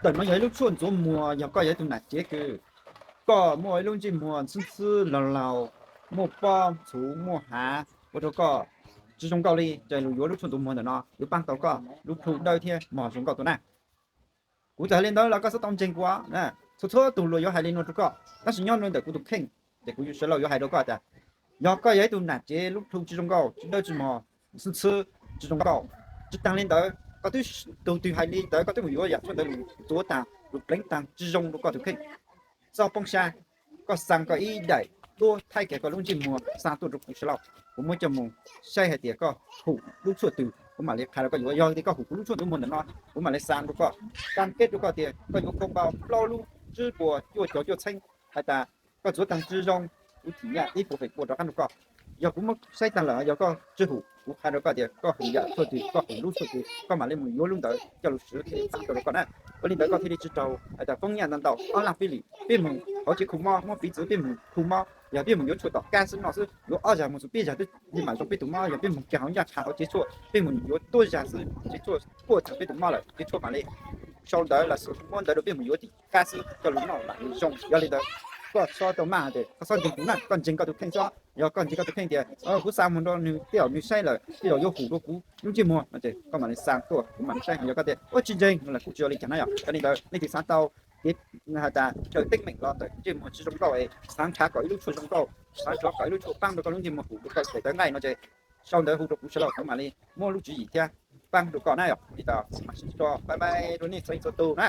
Ntawm no yog ib lub tshuaj ntxuav muag, yog koj yog ib tug nam tsev kws koj muaj ib lub ntsej muag ntxhwb ntxhwb laug laug, muaj pob ntxhuv muaj hav ua rau koj tsis zoo nkauj li, ces lug yuav lub tshuaj ntxuav muag ntawm no yuav paab tau koj lub plhu dawb thiab mog zoo nkauj tuaj na. Kuv txawm hais li ntawd los koj txhob tau ntseeg kuv, txhua txhua tug luag yuav hais li no rau koj, tab sis nyob ntawm kuv tus kheej, ces kuv sawv laug yuav hais rau koj tas, yog koj yog ib tug nam tsev lub plhu tsis zoo nkauj, tsis dawb tsis mog, ntxhwb ntxhwb, tsis zoo nkauj, tsis taag li ntawd koj twb, tug twg hais li ntawd koj twb mus yuav yam tshuaj ntawd lug ntxuav taag lug pleev taag tsis zoo rau koj tus kheej. Txhob poob sab, koj xaa koj ib daim duab thaij kiag koj lub ntsej muag xaa tuaj rau kuv sawv laug, kuv muab coj mus saib hais tias koj hum lub tshuaj twg kuv mam li qha rau koj yuav. Yog tias koj hum kuv lub tshuaj ntxuav muag ntawm no, kuv mam li xaa rau koj, kam keb rau koj tias koj yuav koob npau plaub lub tsib puas cuaj caug cuaj txheeb, hais tas koj ntxuav taag tsis zoo, kuv thim yam ib puas feem pua rov qaab rau koj. Yog kuv muab saib taag lawm, yog koj tsis hum kuv qha rau koj tias koj hum yam tshuaj twg, koj hum lub tshuaj twg koj mam li mus yuav lub ntawd coj lug swv thiaj paab tau rau koj na. Ua li ntawd koj thiaj li tsis raug hais tas poob nyaj ntau ntau. Ob laj peb lwm peb mus hauv tsev khu mob, muab piv txwv peb mus khu mob, yog peb mus yuav tshuaj tom kab xwb noj xwb, yuav ob zag mus txug peb zag twb mam zoo peb tus mob. Yog peb mus kag hauv ncaj qha hauv tsev tshuaj, peb mus yuav tuab zag xwb tsev tshuaj kuaj txug peb tus mob lawm, tsev tshuaj mam li sau ntawv los sis muab ntawv rau peb mus yuav tim kab xwb coj lug noj mam li zoo. Yog li ntawd koj txhob tau maj hais tias, koj txhob ntseeg kuv na, koj ntseeg koj tus kheej xwb. Yog koj ntseeg koj tus kheej tias kuv xaa muag rau nwg tej zaum nwg saib lawm tej zaum yuav hum rau kuv lub ntsej muag no ces koj mam li xaa tuaj kuv mam li saib. Yog koj tias ua tsis ntseeg no los kuv tsis ua li cas na. Yog yog li ntawd leej twg xaav tau kev, has tas chaw teeb meem los ntawm ntsej muag tsis zoo nkauj es xaav nrhav kom ib lub tshuaj zoo nkauj, xaav nrhav kom ib lub tshuaj paab rau koj lub ntsej muag hum rau koj daim tawv nqaij no ces sau ntawv hu rau kuv sawv laug kuv mam li muab lub tswv yim thiab paab rau koj na. Yog li ntawd mam sib ntsib dlua, bye bye rau nej txhua leej txhua tug na.